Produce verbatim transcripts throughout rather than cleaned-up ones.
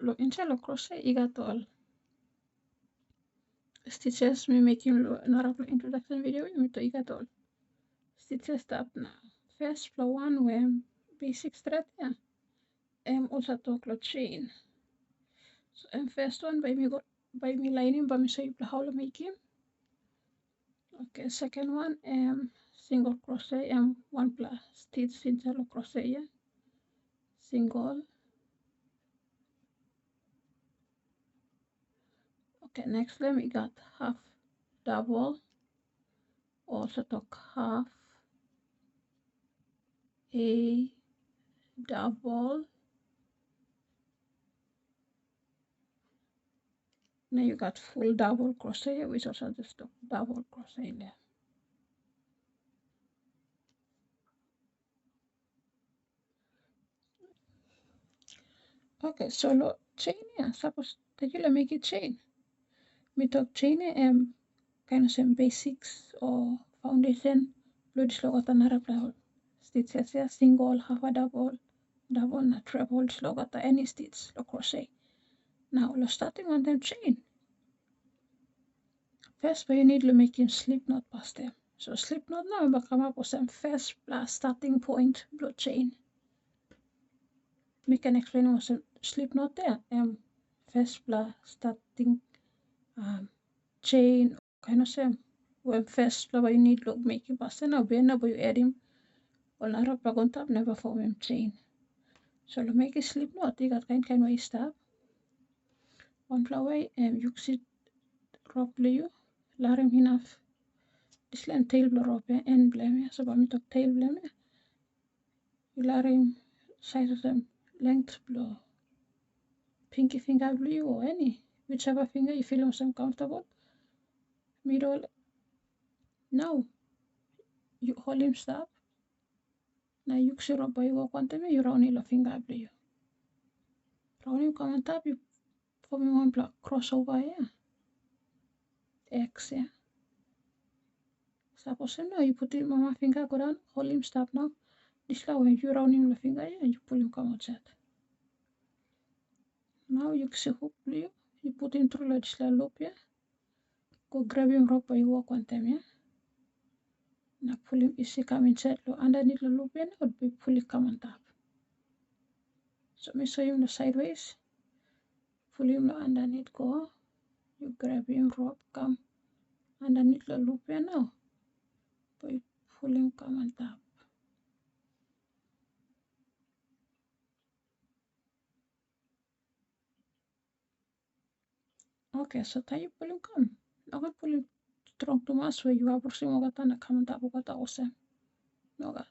lo insait lo crochet i gat ol stitches mi mekim lo narapela introduction video, mi tok i gat ol stitches stap na. First lo wan we basic thread ya, em olsem tok lo chain. So em first one bai mi go, bai mi lainim, bai mi show yupela how lo mekim. Okay, second one em single crochet, em wanpela stitch insait lo crochet ya. Single. Okay, next lo em i gat half double, olsem tok half a double. Na yu gat full double crochet, which also just tok double crochet there. Okay, so lo chain ya, sapos yu laik mekim chain, mi tok chain ya em kain olsem basics o foundation blo dispela olgeta narapela stitches ya, single, half a double, double na treble, dispela olgeta any stitch lo crochet. Nau lo starting wantaim chain, first bai yu nid lo mekim slip knot pastaim. So slip knot nau em bai kamap olsem first pela starting point blo chain. Mi ken explain olsem slip knot ya em first pela starting um, chain, kain olsem, we first pela bai yu nid lo mekim pastaim, na bihain na bai yu edim ol narapela go antap na bai fomim chain. So lo mekim slip knot i gat kain kain we i stap. Wanpela we em yu kisim rop blo yu, larim inap dispela em tail blo rop ya, en blo em ya, so bai mi tok tail blo em ya. Yu larim saiz olsem length blo pinky finger blo yu o any whichever finger yu filim olsem comfortable. Middle. Nau yu holim stap. Na yu kisim rop bai yu wok wantaim ya, yu raunim lo finger blo yu. Raunim kam antap, yu fomim wanpela crossover ya. X ya. Sapos em nau yu putim mama finger go daun, holim stap nau. Dispela we yu raunim lo finger ya, yu pulim kam olsem. Nau yu kisim huk blo yu, yu putim tru lo dispela loop ya. Go grabim rop bai yu wok wantaim ya. Na pulim isi kam insait lo underneath lo loop ya, na bai pulim kam antap. So mi soim lo sideways. Pulim lo underneath go. Yu grabim rop kam underneath lo loop ya nau. Bai pulim kam antap. Okay, so taim yu pulim kam, no ken pulim strong tumas we yu abrusim olgeta na kam antap olgeta olsem. Nogat.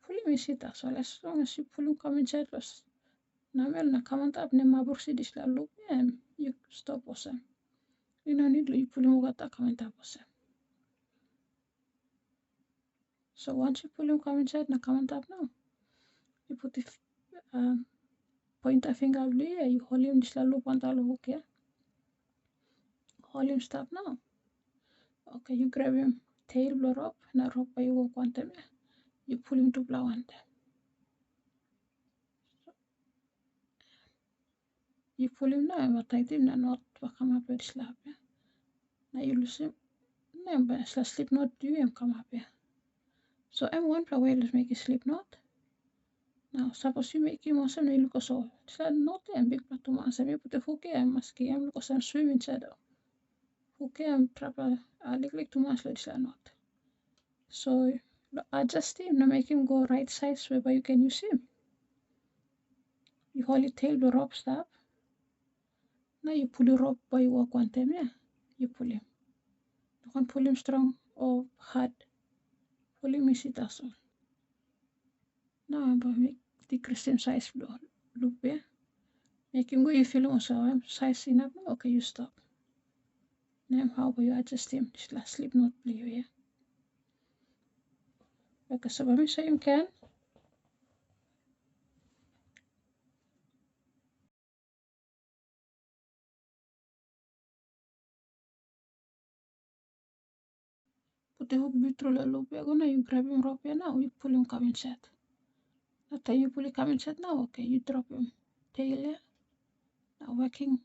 Pulim isi tasol, as long as yu pulim kam insait lo namel na kam antap na em abrusim dispela loop ya, em yu stop olsem. Yu no nid lo yu pulim olgeta kam antap olsem. So once yu pulim kam insait na kam antap nau, yu putim um, pointer finger blo yu ya, yu holim dispela loop antap lo huk ya. Holim stap nau. Okay, yu grabim tail blo rop, na rop bai yu wok wantaim ya. Yu pulim tupela wantaim. Yu pulim nau, em bai taitim na not bai kamap lo dispela hap ya. Na yu lusim, na em bai dispela slip knot blo yu em kamap ya. So em wanpela we lo mekim slip knot. Nau sapos yu mekim olsem na yu lukim olsem, dispela not ya em bikpela tumas, em yu putim huk ya, em maski em lukim olsem swim insait. Huk ya em trapela liklik tumas lo dispela not. So lo adjustim na mekim go rait saiz we bai yu ken yusim, yu holim tail blo rop stap. Na yu pulim rop bai yu wok wantaim ya. Yu pulim. No ken pulim strong o hat. Pulim isi tasol. Nau bai mi dikrisim saiz blo loop ya. Mekim go yu filim olsem saiz inap nau, okay, yu stop. Na em hau bai yu adjustim dispela slip knot blo yu ya. Okay, so bai mi soim gen. Putim huk blo yu tru lo loop ya go, na yu grabim rop ya nau, yu pulim kam insait. Na taim yu pulim kam insait nau, okay, yu dropim tail ya, na working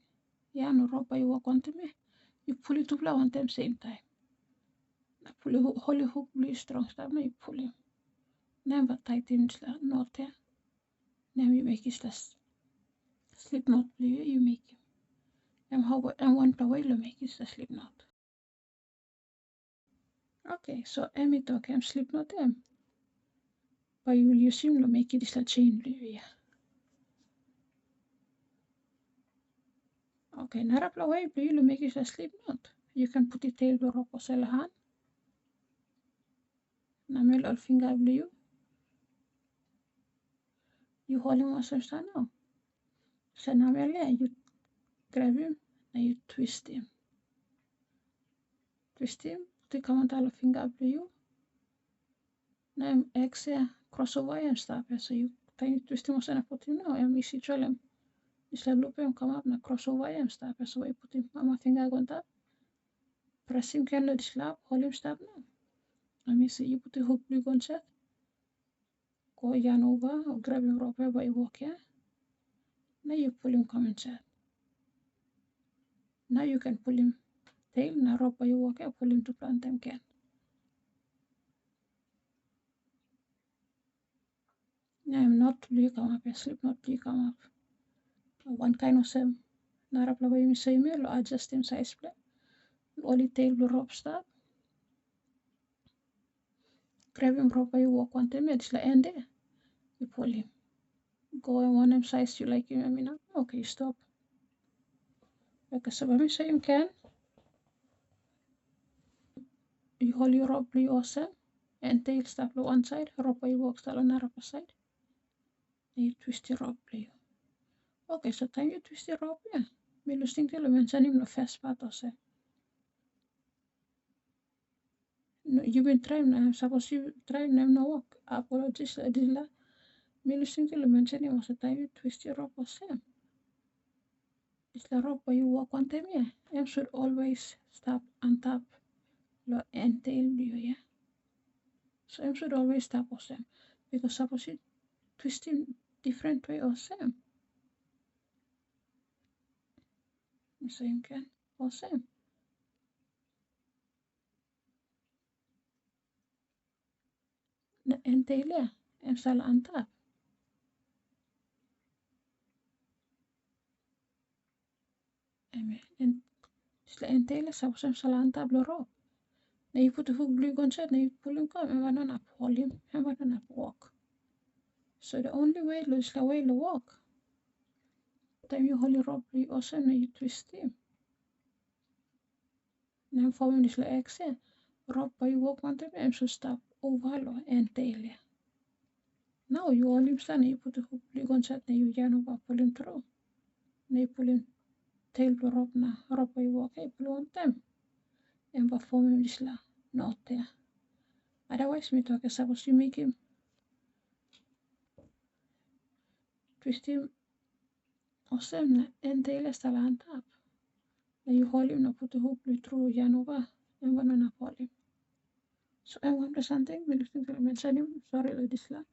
ya, na rop bai yu wok wantaim ya, yu pulim tupela wantaim seim taim. Na pulim hu-, holim huk bilong yu strong stap na yu pulim. Na em bai taitim dispela not ya. Na em yu mekim dispela s-, slip not bilong yu, yu mekim. Em hau, em wanpela we long mekim dispela slip not. Oke, so em i tok em slip not em bai yu yusim long mekim dispela chain bilong yu ya. Oke, narapela we bilong yu long mekim dispela slip not, yu ken putim tail bilong rop olsem long han. Na mel ol finga bilong yu, yu holim olsem sa nau. Sa namel ya yu grabim na yu twistim. Twistim, putim kamap antap long finga bilong yu. Na em X ya, crossover ya em stap ya. So yu, taim yu twistim olsem na putim nau, em isi tru em. Dispela loop em kamap na crossover ya em stap ya. So yu putim mama finga go antap. Presim gen long dispela hap, holim stap nau. Em isi yu putim huk bilong yu go insait. Go yan ova, o grabim rop ya bai i wok ya. Na yu pulim kam insait. Na yu ken pulim tail na rop bai i wok ya, pulim tupela wantaim gen. Na em not bilong yu kamap ya, slip not bilong yu kamap. Wankain olsem, narapela we yumi soim ya, long adjustim sais bilong em. Holim tail bilong rop stap. Grabim rop bai yu wok wantaim ya, dispela en ya, yu pulim. Go em wanem sais yu laikim em inap. Oke, yu stop. Oke, so bai mi soim gen. Yu holim rop bilong yu olsem, en tail stap long wan sait, rop bai yu wok stap long narapela sait. Na yu twistim rop bilong yu. Oke, so taim yu twistim rop ya, mi lusim tingting long mensenim long fes pat olsem. No, yu bin traim na, sapos yu traim na em no wok, apologis long dispela. Mi lusim tingting long mensenim olsem taim yu twistim rop olsem, dispela rop bai yu wok wantaim ya, em should always stap antap long en tail bilong yu ya. So em should always stap olsem. Bikos sapos yu twistim different way olsem, so em ken olsem. Na en tail ya, em sala antap. Em, en, dispela en tail ya, sapos em sala antap long rop. Na yu putim huk bilong yu go insait, na yu pulim kam, em bai no inap holim, em bai no inap wok. So the only way long dispela we long wok, taim yu holim rop bilong yu olsem na yu twistim. Na em fomim dispela X ya, rop bai yu wok wantaim em should stap ova long en tail ya. Nau yu holim stap na yu putim huk bilong yu go insait na yu yan ova pulim tru. Na yu pulim tail bilong rop na rop bai yu wok ya, yu pulim wantaim. Em bai fomim dispela not ya. Otherwise, mi tok ya, sapos yu mekim twistim olsem na en tail ya sala antap. Na yu holim na putim huk bilong yu tru yan ova, em bai no inap holim. So em wanpela samting mi lusim tingting long mensenim, sori long dispela.